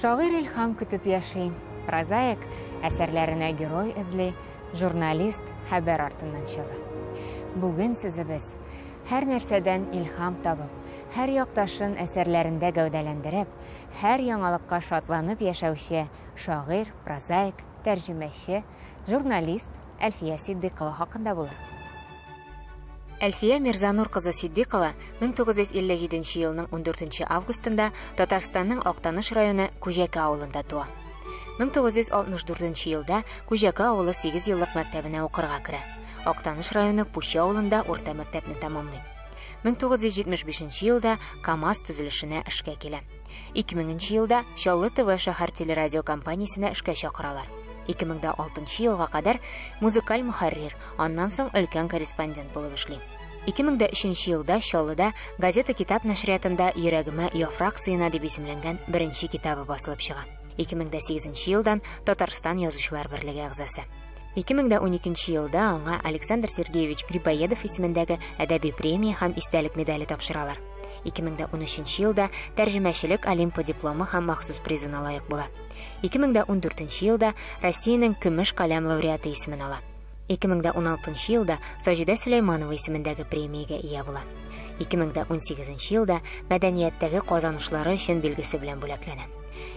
Шагыйрь илһам көтеп яши, прозаик әсәрләренә герой эзли, журналист хәбәр артыннан чаба. Бүген сүзебез һәр нәрсәдән илһам табып, һәр якташын әсәрләрендә гәүдәләндереп, һәр яңалыкка шатланып яшәүче шагыйрь, прозаик, тәрҗемәче, журналист Әлфия Ситдыйкова хакында булыр. Әлфия Мирзанур кызы Ситдыйкова 1957 елның 14 августында Татарстанның Актаныш районы Күҗәкә авылында туа. 1964 елда Күҗәкә авылы 8 еллык мәктәбенә укырга керә. Актаныш районы Пучы авылында урта мәктәпне тәмамлый. 1975 елда КАМАЗ төзелешенә эшкә килә. 2000 елда Чаллы ТВ шәһәр телерадиокомпаниясенә эшкә чакыралар. 2006 елга кадәр музыкаль мөхәррир, аннан соң өлкән корреспондент булып эшли. 2003 елда Чаллыда газета китап нәшриятында Йөрәгемә яфрак сыена дип исемләнгән беренче китабы басылып чыга. 2008 елдан Татарстан Язучылар берлеге әгъзасы. 2012 елда аңа Александр Сергеевич Грибоедов исемендәге әдәби премия һәм истәлек медале тапшыралар. 2013 елда тәрҗемәчелек Олимпа дипломы һәм махсус призына лаек була. 2014 елда Россиянең көмеш каләм лауреаты исемен ала. 2016 елда Саҗидә Сөләйманова исемендәге премиягә ия була. 2018 елда мәдәнияттәге казанышлары өчен билгесе белән бүләкләнә.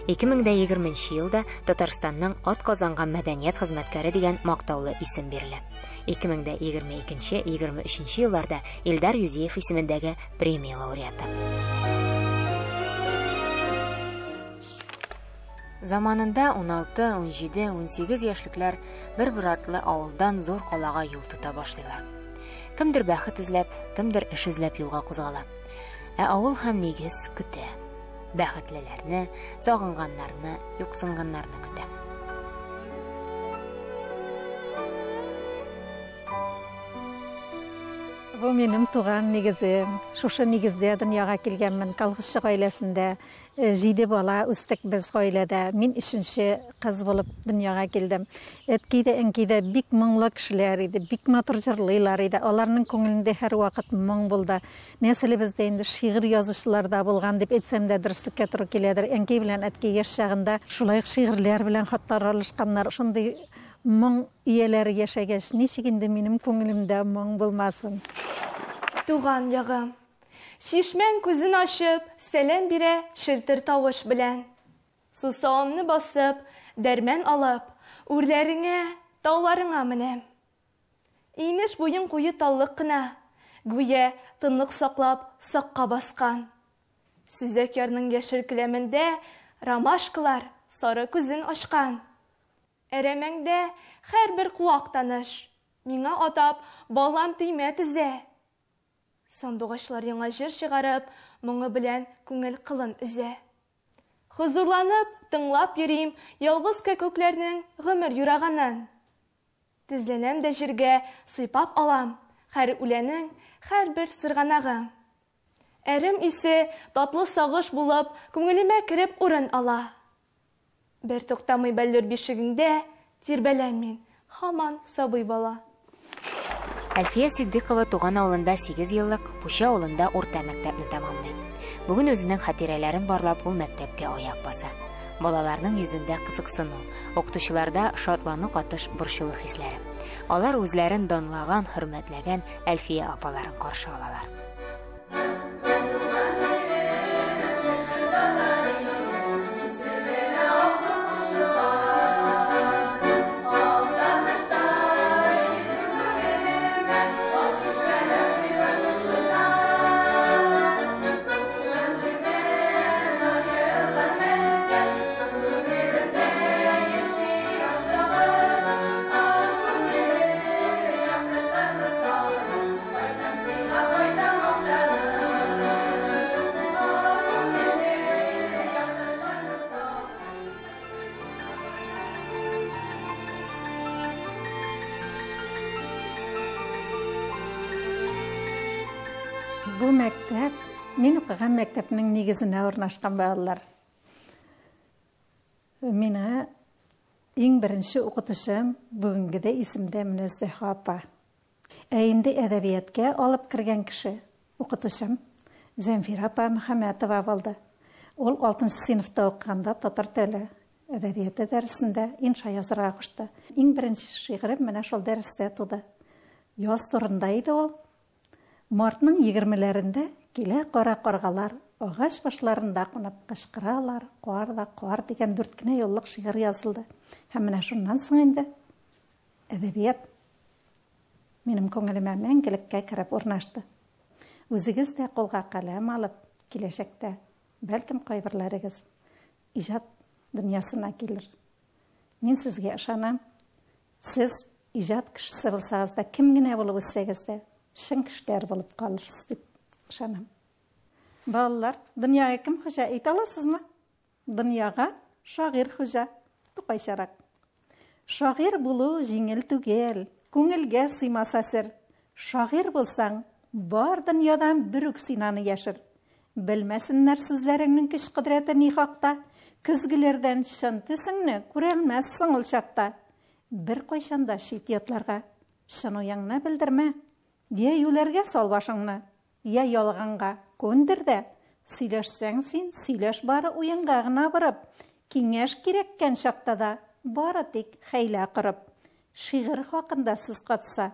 2020 елда Татарстанның атказанган мәдәният хезмәткәре дигән мактаулы исем бирелә. 2022-23 елларда Илдар Юзиев исемендәге премия лауреаты. Заманында 16, 17, 18 яшьлекләр бер-бер артлы авылдан зур калага юл тота башлыйлар. Кемдер бәхет эзләп, кемдер эш эзләп юлга кузгала. Ә авыл һәм нигез көтә. Бәхетлеләрне, сагынганнарны, юксынганнарны көтә. Бу минем туган нигезем. Шушы нигездә дөньяга килгәнмен, колхозчы гаиләсендә. 7 бала үстек без гаиләдә. Мин өченче кыз булып дөньяга килдем. Әткәй дә, әнкәй дә бик моңлы кешеләр иде, бик матур җырлыйлар иде. Аларның күңелендә һәрвакыт моң булды. Нәселебездә инде шигырь язучылар да булган дип әйтсәм дә дөреслеккә туры киләдер. Әнкәй белән әткәй яшь чагында шулай ук шигырьләр белән хатлар алышканнар. Шундый моң ияләре яшәгәч, ничек инде минем күңелемдә моң булмасын? Туган ягым. Чишмәң күзен ачып, сәлам бирә шелтер тавыш белән. Сусавымны басып, дәрмән алып, үрләреңә, тауларыңа менәм. Инеш буен куе таллык кына, гүя тынлык саклап, сакка баскан. Сөзәк ярның яшел келәмендә ромашкалар сары күзен ачкан. Әрәмәңдә һәрбер куак таныш, миңа атап балан төймә тезә. Сандугачлар яңа җыр чыгарып, моңы белән күңел кылын өзә. Хозурланып, тыңлап йөрим ялгыз кәкүкләрнең гомер юраганын. Тезләнәм дә җиргә сыйпап алам, һәр үләнең һәрбер сырганагын. Әрем исе татлы сагыш булып, күңелемә кереп урын ала. Бер туктамый бәллүр бишегеңдә тирбәләм мин, һаман сабый бала. Әлфия Ситдыйкова туган авылында 8 еллык, Пучы авылында урта мәктәпне тәмамлый. Бүген үзенең хатирәләрен барлап, ул мәктәпкә аяк баса. Балаларның йөзендә кызыксыну, укытучыларда шатлану катыш борчулы хисләре. Алар үзләрен данлаган, хөрмәтләгән Әлфия апаларын каршы алалар. Бу мәктәп, мин укыган мәктәпнең нигезенә урнашкан балалар. Миңа иң беренче укытучым бүгенге дә исемдә Мөнәззәһә апа. Ә инде әдәбиятка алып кергән кеше укытучым Зәмфира апа Мөхәммәтова булды. Ул 6 сыйныфта укыганда татар теле әдәбияты дәресендә инша язарга кушты. Иң беренче шигырем менә шул дәрестә туды. Яз турында иде ул. Мартның 20-ләрендә килә кара каргалар, агач башларында кунып кычкыралар, кар да кар дигән 4 кенә юллык шигырь язылды. Һәм менә шуннан соң инде әдәбият минем күңелемә мәңгелеккә кереп урнашты. Үзегез дә кулга каләм алып, киләчәктә бәлкем кайберләрегез иҗат дөньясына килер. Мин сезгә ышанам. Сез иҗат кешесе булсагыз да, кем генә булып үссәгез дә, чын кешеләр булып калырсыз дип ышанам. Балалар, дөньяга кем хуҗа әйтә аласызмы? Дөньяга шагыйрь хуҗа, Тукайчарак. Шагыйрь булу җиңел түгел, күңелгә сыймаса сер. Шагыйрь булсаң, бар дөньядан бер үк син аны яшер. Белмәсеннәр сүзләреңнең көч кодрәте ни хакта, көзгеләрдән чын төсеңне күрәлмәссең ул чакта. Бер кайчан да чит ятларга чын уеңны белдермә. Я юләргә сал башыңны, я ялганга күндер дә. Сөйләшсәң син, сөйләш бары уенга гына барып, киңәш кирәккән чакта да бары тик хәйлә корып. Шигырь хакында сүз катса,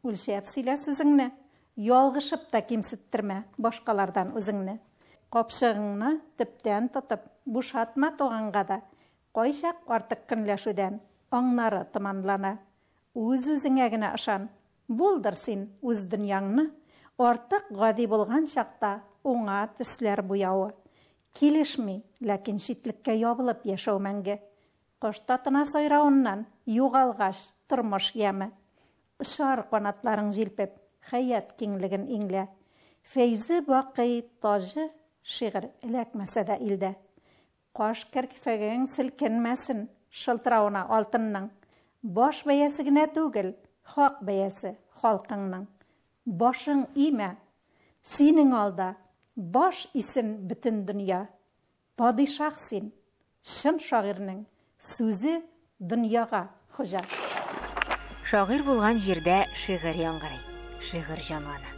үлчәп сөйлә сүзеңне, ялгышып та кимсеттермә башкалардан үзеңне. Капчыгыңны төптән тотып, бушатма туганга да, кайчак артык көнләшүдән аңнары томанлана. Үз-үзеңә генә ышан, булдыр син үз дөньяңны, артык гади булган чакта уңа төсләр буявы. Килешми, ләкин читлеккә ябылып яшәү мәңге. Кош татына сайравыннан югалгач тормыш яме. Очар канатларың җилпеп, хәят киңлеген иңлә. Фәйзе бакый таҗы шигырь эләкмәсә дә илдә. Каш керфегең селкенмәсен шылтыравына алтынның. Баш бәясе генә түгел, хак бәясе халкыңның. Башың имә, синең алда баш исен бөтен дөнья. Падишаһ син, чын шагыйрьнең сүзе дөньяга хуҗа. Шагыйрь булган җирдә шигырь яңгырый, шигырь җанлана.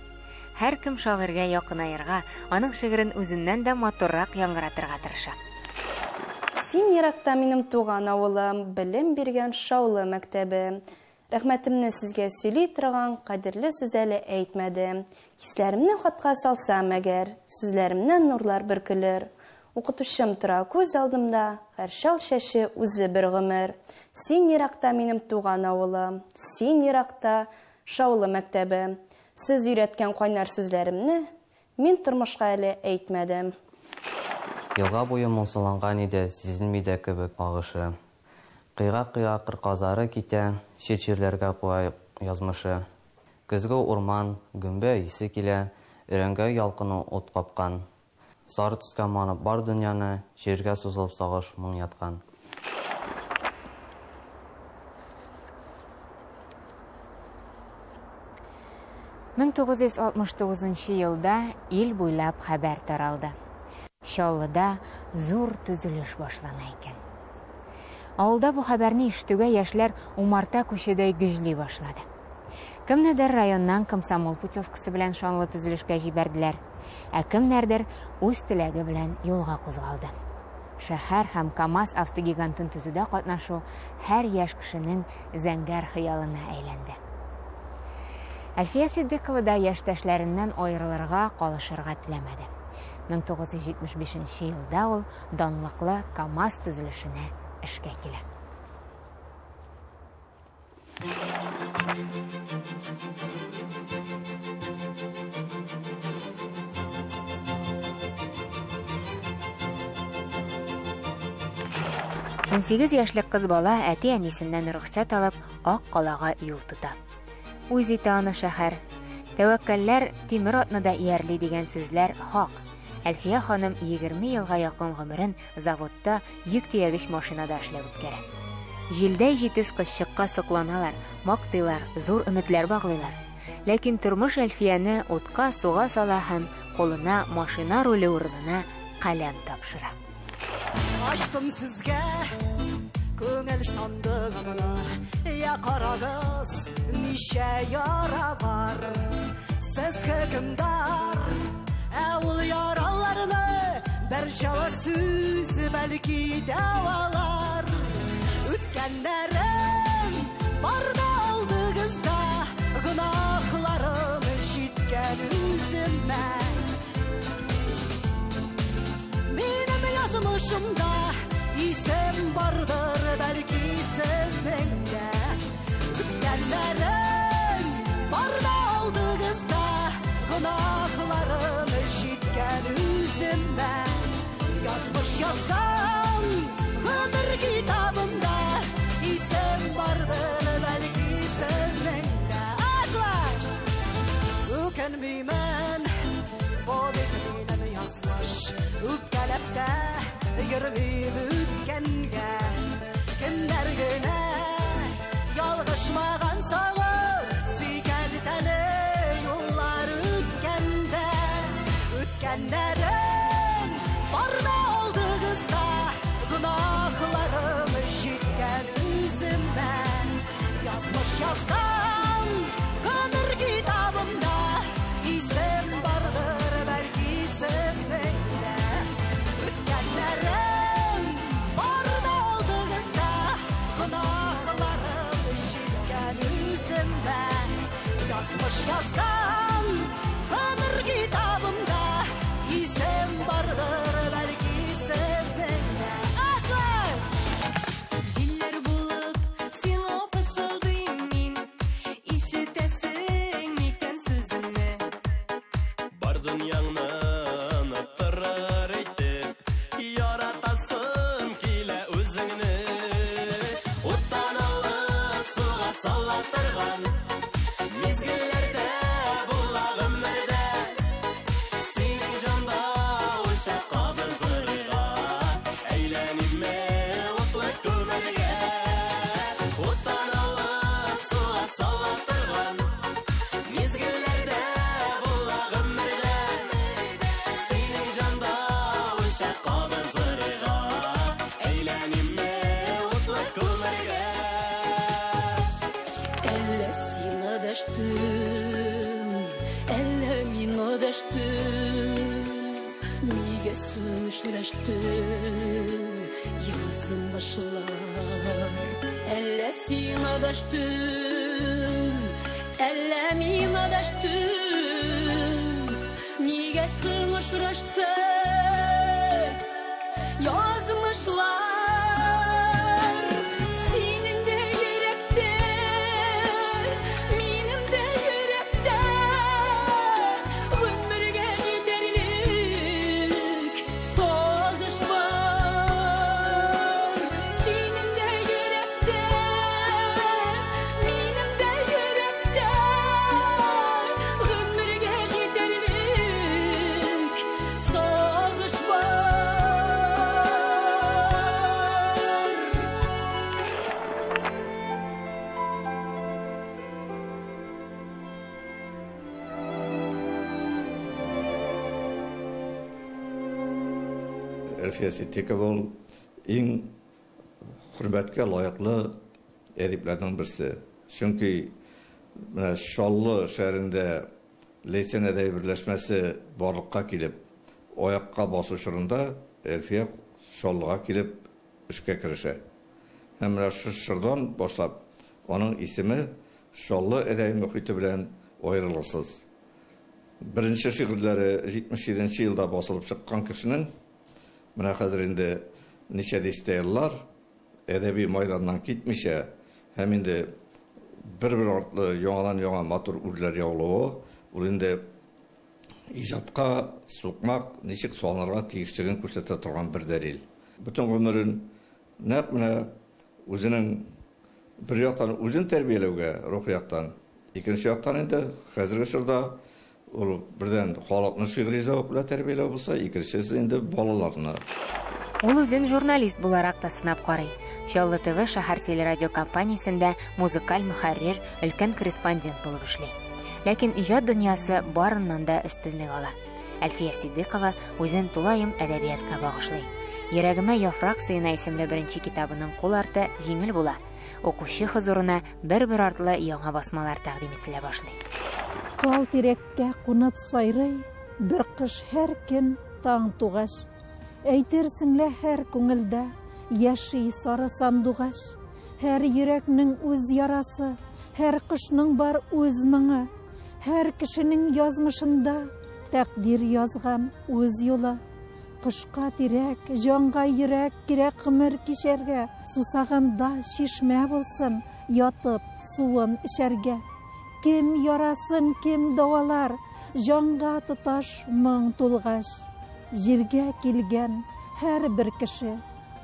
Һәркем шагыйрьгә якынаерга, аның шигырен үзеннән дә матуррак яңгыратырга тырыша. Син еракта минем туган авылым, белем биргән шаулы мәктәбе. Рәхмәтемне сезгә сөйли торган кадерле сүз әле әйтмәдем. Хисләремне хатка салсам әгәр, сүзләремнән нурлар бөркелер. Укытучым тора күз алдымда, һәр чал чәче үзе бер гомер. Син еракта минем туган авылым, син еракта шаулы мәктәбе. Сез өйрәткән кайнар сүзләремне мин тормышка әле әйтмәдем. Елга буе моңсуланган иде, сизелми дә кебек агышы. Кыйга-кыйга кырказары китә, чит җирләргә куа язмышы. Көзге урман, гөмбә исе килә, өрәңгә ялкыны ут капкан. Сары төскә манып бар дөньяны, җиргә сузылып сагыш моң яткан. Мең тугыз йөз алтмыш тугызынчы елда ил буйлап хәбәр таралды. Чаллыда зур төзелеш башлана икән. Авылда бу хәбәрне ишетүгә яшьләр умарта күчедәй гөжли башлады. Кемнедер районнан комсомол путевкасы белән шанлы төзелешкә җибәрделәр, ә кемнәрдер үз теләге белән юлга кузгалды. Шәһәр һәм КАМАЗ автогигантын төзүдә катнашу һәр яшь кешенең зәңгәр хыялына әйләнде. Әлфия Ситдикова да яшьтәшләреннән аерылырга, калышырга теләмәде. Мең тугыз йөз җитмеш бишенче елда ул данлыклы КАМАЗ төзелешенә эшкә килә. Унсигез яшьлек кыз бала әти-әнисеннән рөхсәт алып, Ак калага юл тота. Үз итә аны шәһәр. Тәвәккәлләр тимер атны да иярли дигән сүзләр хак. Әлфия ханым 20 елга якын гомерен заводта йөк төягеч машинада эшләп үткәрә. Җилдәй җитез кызчыкка сокланалар, мактыйлар, зур өметләр баглыйлар. Ләкин тормыш Әлфияне утка, суга сала һәм кулына машина руле урынына каләм тапшыра. Ачтым сезгә күңел сандыгымны, я карагыз, ничә яра бар. Сез хөкемдар, ә ул яраларны бер Җылы сүз бәлки дәвалар. Үткәннәрем бар да алдыгызда, гөнаһларым җиткән үземә. Минем язмышымда исем бардыр, бәлки сезнең дә. Үткәннәрем бар да алдыгызда, гөнаһларым җиткән үземә. Язмыш язган гомер китабымда исем бардыр, бәлки сезнең дә. Ашлар! Үкенмимен, бу бит минем язмыш. Үпкәләп тә йөрмим үткәнгә. Кемнәр генә ялгышмаган сагып, сөйгән тәне юллар үткәндә. Үткәннәрем бар да алдыгызда, гөнаһларым җиткән үземә. Язмыш язган гомер китабымда исем бардыр, бәлки сезнең дә. Үткәннәрем бар да алдыгызда, гөнаһларым җиткән үземә. Язмыш язган гомер китабымда исем бардыр, бәлки сезнең дә. Ачлар! Җилләр булып сиңа пышылдыйм мин, ишетәсең микән сүземне? Бар дөньяңны оныттырыр итеп, яратасым килә үзеңне. Уттан алып суга сала торган мизгелләрдә була гомердә. Синең җанда учак кабызырга, әйләнимме утлы күмергә. Уттан алып суга сала торган мизгелләрдә була гомердә. Синең җанда учак кабызырга, әйләнимме утлы күмергә. Әллә сиңа дәштем, әллә миңа дәштем, нигә соң очрашты язмышлар? Әллә сиңа дәштем, әллә миңа дәштем, нигә соң очрашты язмышлар? Синең дә йөрәктә, минем дә йөрәктә гомергә җитәрлек сагыш бар. Синең дә йөрәктә, минем дә йөрәктә гомергә җитәрлек сагыш бар. Әлфия Ситдикова ул иң хөрмәткә лаеклы әдипләрнең берсе. Чөнки менә Чаллы шәһәрендә Ләйсән әдәби берләшмәсе барлыкка килеп, аякка басу чорында Әлфия Чаллыга килеп эшкә керешә. Һәм менә шушы чордан башлап аның исеме Чаллы әдәби мөхите белән аерылгысыз. Беренче шигырьләре 77 елда басылып чыккан кешенең менә хәзер инде ничә дистә еллар әдәби майданнан китмичә һәм инде бер-бер артлы яңадан-яңа матур үрләр яулавы, ул инде иҗатка сукмак ничек салынырга тиешлеген күрсәтә торган бер дәлил. Бөтен гомерен нәкъ менә үзенең бер яктан үзен тәрбияләүгә, рухи яктан, икенче яктан инде хәзерге чорда ул бердән халыкны шигъри зәвык белән тәрбияләү булса, икенчесе инде балаларны. Ул үзен журналист буларак та сынап карый. Чаллы ТВ шәһәр телерадиокомпаниясендә музыкаль мөхәррир, өлкән корреспондент булып эшли. Ләкин иҗат дөньясы барыннан да өстенлек ала. Әлфия Ситдикова үзен тулаем әдәбиятка багышлый. Йөрәгемә яфрак сыена исемле беренче китабының кул арты җиңел була. Укучы хозурына бер-бер артлы яңа басмалар тәкъдим ителә башлый. Тал тирәккә кунып сайрый, бер кыш һәр көн таң тугач. Әйтерсең лә һәр күңелдә яши сары сандугач. Һәр йөрәкнең үз ярасы, һәр кошның бар үз моңы. Һәр кешенең язмышында тәкъдир язган үз юлы. Кошка тирәк, җанга йөрәк кирәк гомер кичәргә. Сусаганда чишмә булсын, ятып суын эчәргә. Кем ярасын кем дәвалар, җанга тоташ моң тулгач. Җиргә килгән һәрбер кеше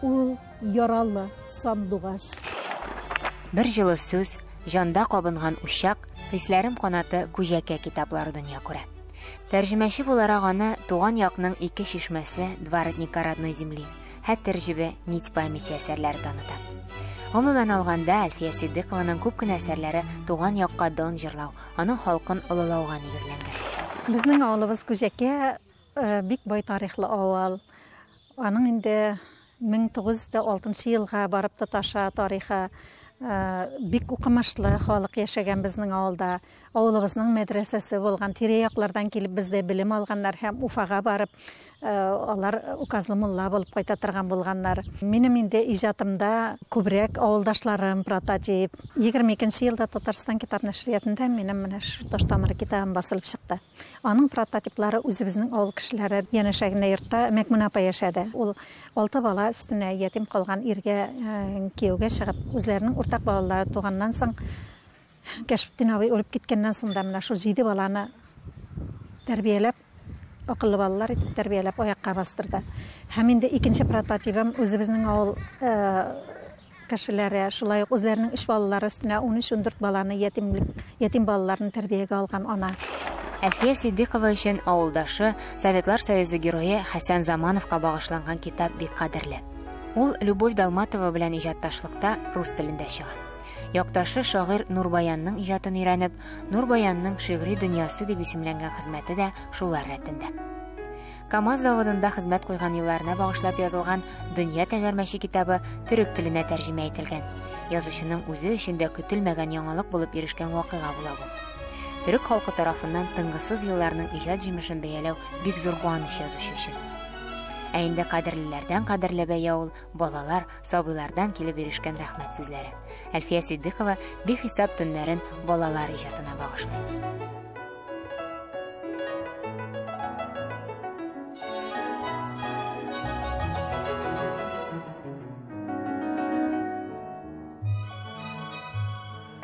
ул яралы сандугач. Бер җылы сүз, җанда кабынган учак, хисләрем канаты Күҗәкә китаплары дөнья күрә. Тәрҗемәче буларак аны Туган якның ике чишмәсе, Два родника родной земли, Хәтер җебе, Нить памяти әсәрләре таныта. Гомумән алганда, Әлфия Ситдыйкованың күп кенә әсәрләре туган якка дан җырлау, аның халкын олылауга нигезләнгән. Безнең авылыбыз Күҗәкә бик бай тарихлы авыл. Аның инде 1906 елга барып тоташа тарихы. Бик укымышлы халык яшәгән безнең авылда. Авылыбызның мәдрәсәсе булган, тирә-яклардан килеп бездә белем алганнар һәм Уфага барып, алар указлы мулла булып кайта торган булганнар. Минем инде иҗатымда күбрәк авылдашларым прототип. 22 елда Татарстан китап нәшриятында минем менә шушы Таш тамыры китабым басылып чыкты. Аның прототиплары үзебезнең авыл кешеләре. Янәшә генә йортта Мәкмүн апа яшәде. Ул 6 бала өстенә ятим калган иргә кияүгә чыгып, үзләренең уртак балалары туганнан соң, Кәшфетдин абый үлеп киткәннән соң да менә шул 7 баланы тәрбияләп, акыллы балалар итеп тәрбияләп аякка бастырды. Һәм инде икенче прототибым үзебезнең авыл кешеләре, шулай ук үзләренең 3 балалары өстенә 13-14 баланы ятим балаларын тәрбиягә алган ана. Әлфия Ситдыйкова өчен авылдашы, Советлар Союзы герое Хәсән Замановка багышланган китап бик кадерле. Ул Любовь Далматова белән иҗатташлыкта рус телендә чыга. Якташы шагыйрь Нурбаянның иҗатын өйрәнеп, Нурбаянның шигъри дөньясы дип исемләнгән хезмәте дә шулар рәтендә. КАМАЗ заводында хезмәт куйган елларына багышлап язылган Дөнья тәгәрмәче китабы төрек теленә тәрҗемә ителгән. Язучының үзе өчен дә көтелмәгән яңалык булып ирешкән вакыйга була бу. Төрек халкы тарафыннан тынгысыз елларның иҗат җимешен бәяләү бик зур куаныч язучы өчен. Ә инде кадерлеләрдән кадерле бәя ул балалар, сабыйлардан килеп ирешкән рәхмәт сүзләре. Әлфия Ситдыйкова бихисап төннәрен балалар иҗатына багышлый.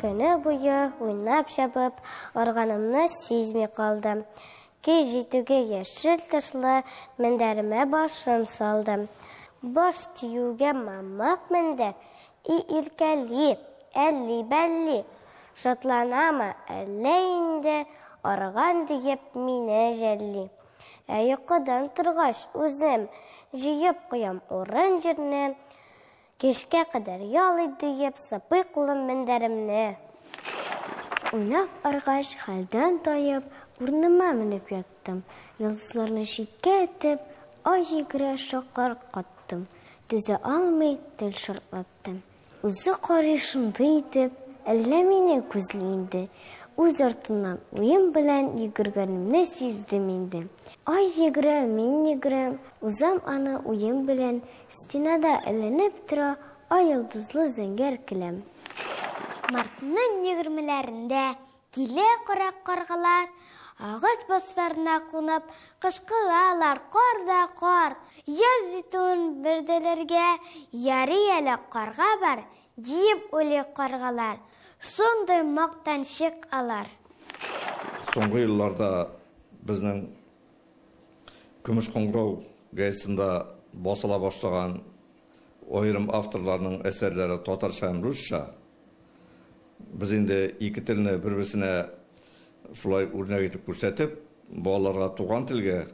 Көне буе уйнап чабып, арганымны сизми калдым. Кич җитүгә яшел тышлы мендәремә башым салдым. Баш тиюгә мамык мендәр, и иркәли, әлли-бәлли. Шатланамы әллә инде, арган диеп мине жәлли. Ә йокыдан торгач үзем җыеп куям урын җирне. Кичкә кадәр ял ит диеп сыпый кулым мендәремне. Уйнап аргач, хәлдән таеп, урыныма менеп яттым. Йолдызларны читкә этеп, ай йөгерә шакар каттым. Түзә алмый тел шартлаттым. Үзе карый шундый итеп, әллә мине күзли инде. Үз артыннан уем белән йөгергәнемне сиздем инде. Ай йөгерә, мин йөгерәм, узам аны уем белән. Стенада эленеп тора ай йолдызлы зәңгәр келәм. Мартның егермеләрендә килә карак каргалар, агач башларына кунып, кычкыралар, кар да кар. Яз җитүен белдерергә ярый әле карга бар, диеп уйлый каргалар. Шундый мактанчык алар. Соңгы елларда безнең Көмеш кыңгырау газетасында басыла башлаган аерым авторларның әсәрләре татарча һәм русча. Без инде ике телне бер-берсенә шулай үрнәк итеп күрсәтеп, балаларга туган телгә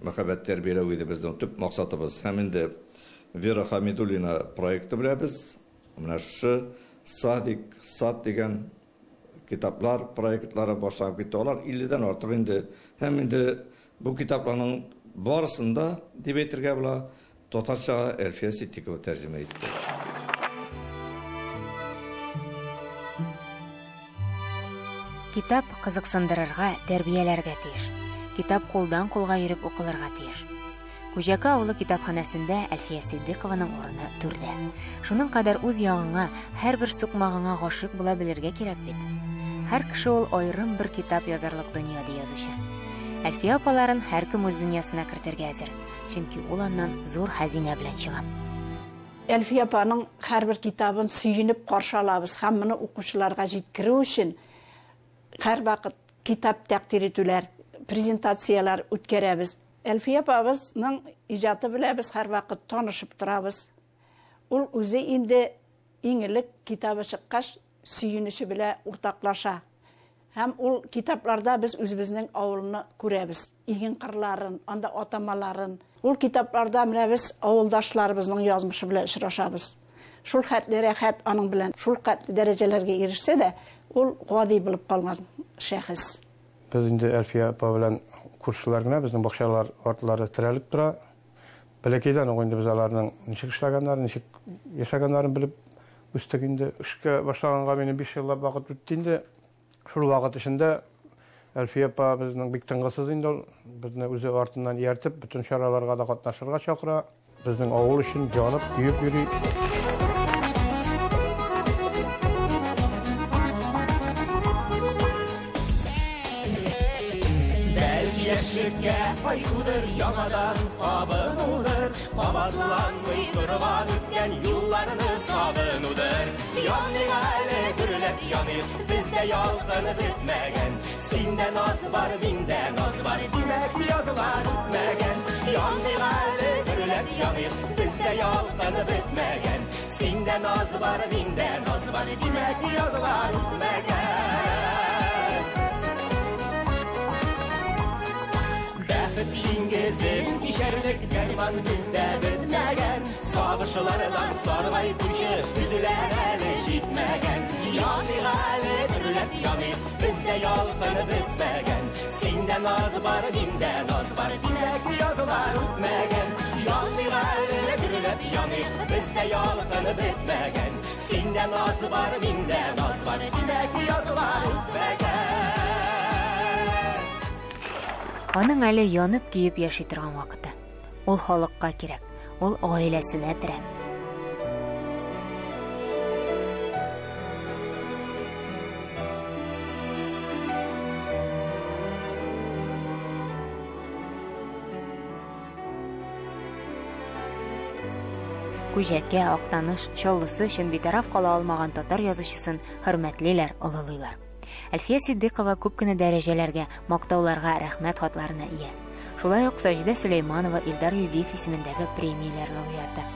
мәхәббәт тәрбияләү иде безнең төп максатыбыз. Һәм инде Вера Хамидуллина проекты белән без менә шушы Садик, Сад дигән китаплар проектлары башланып китте. Алар 50-дән артык инде. Һәм инде бу китапларның барысын да, дип әйтергә була, татарчага Әлфия Ситдикова тәрҗемә итте. Китап кызыксындырырга, тәрбияләргә тиеш. Китап кулдан кулга йөреп укылырга тиеш. Күҗәкә авылы китапханәсендә Әлфия Ситдыйкованың урыны түрдә. Шуның кадәр үз ягыңа, һәрбер сукмагыңа гашыйк була белергә кирәк бит. Һәр кеше ул аерым бер китап язарлык дөнья, ди язучы. Әлфия апаларын һәркем үз дөньясына кертергә әзер, чөнки ул аннан зур хәзинә белән чыга. Әлфия апаның һәрбер китабын сөенеп каршы алабыз һәм моны укучыларга җиткерү өчен һәрвакыт китап тәкъдир итүләр, презентацияләр үткәрәбез. Әлфия апабызның иҗаты белән без һәрвакыт танышып торабыз. Ул үзе инде иң элек китабы чыккач сөенече белән уртаклаша. Һәм ул китапларда без үзебезнең авылны күрәбез. Иген кырларын, анда атамаларын. Ул китапларда менә без авылдашларыбызның язмышы белән очрашабыз. Шул хәтле рәхәт аның белән, шул хәтле дәрәҗәләргә ирешсә дә, ул гади булып калган шәхес. Без инде Әлфия апа белән күршеләр генә, безнең бакчалар артлары терәлеп тора. Бәләкәйдән үк инде без аларның ничек эшләгәннәрен, ничек яшәгәннәрен белеп үстек инде. Эшкә башлаганга минем 5 еллап вакыт үтте инде. Шул вакыт эчендә Әлфия апа безнең бик тынгысыз инде ул. Безне үзе артыннан ияртеп, бөтен чараларга да катнашырга чакыра. Безнең авыл өчен янып, көеп йөри. Бәлки яшьлеккә кайтудыр, яңадан кабынудыр, кабатланмый торган үткән юлларны сагынудыр. Яныйк әле, гөрләп яныйк, бездә ялкын бетмәгән. Синдә наз бар, миндә наз бар, димәк язлар үтмәгән. Яныйк әле, гөрләп яныйк, бездә ялкын бетмәгән. Синдә наз бар, миндә наз бар, димәк язлар үтмәгән. Бәхет диңгезен кичәрлек дәрман бездә бетмәгән. Сагышлардан саргайтучы өзеләр әле җитмәгән. Яныйк әле, гөрләп яныйк, бездә ялкын бетмәгән. Синдә наз бар, миндә наз бар, димәк язлар үтмәгән. Яныйк әле, гөрләп яныйк, бездә ялкын бетмәгән. Синдә наз бар, миндә наз бар, димәк язлар үтмәгән. Аның әле янып көеп яши торган вакыты. Ул халыкка кирәк, ул гаиләсенә терәк. Күҗәкә, Актаныш, Чаллысы өчен битараф кала алмаган татар язучысын хөрмәтлиләр, олылыйлар. Әлфия Ситдыйкова күп кенә дәрәҗәләргә, мактауларга, рәхмәт хатларына ия. Шулай ук Саҗидә Сөләйманова, Илдар Юзиев исемендәге премияләр лауреаты.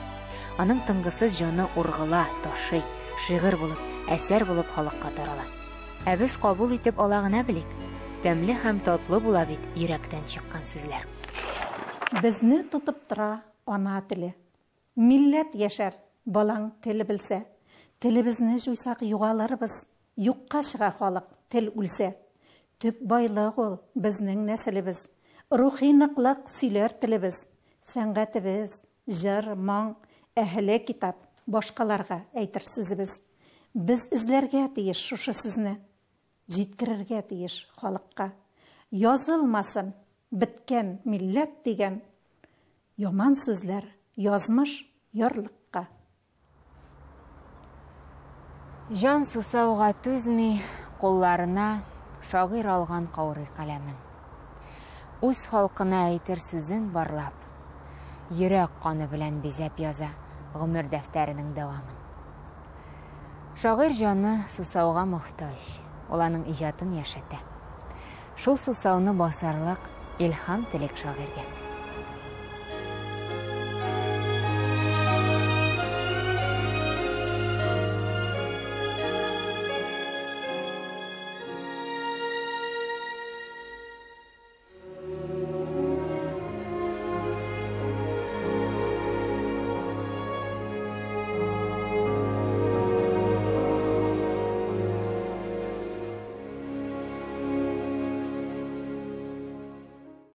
Аның тынгысыз җаны ургыла, ташый, шигырь булып, әсәр булып халыкка тарала. Ә без кабул итеп ала гына белик. Тәмле һәм татлы була бит йөрәктән чыккан сүзләр. Безне тотып тора ана теле. Милләт яшәр, балаң тел белсә. Телебезне җуйсак югалырбыз. Юкка чыга халык, тел үлсә. Төп байлык ул безнең нәселебез. Рухи ныклык сөйләр телебез. Сәнгатебез, җыр, моң, әһеле китап, башкаларга әйтер сүзебез. Без эзләргә тиеш шушы сүзне. Җиткерергә тиеш халыкка. Язылмасын беткән милләт дигән яман сүзләр, язмыш ярлыкка. Җан сусауга түзми, кулларына шагыйрь алган каурый каләмен. Үз халкына әйтер сүзен барлап, йөрәк каны белән бизәп яза гомер дәфтәренең дәвамын. Шагыйрь җаны сусауга мохтаҗ, ул аның иҗатын яшәтә. Шул сусауны басарлык илһам телик шагыйрьгә.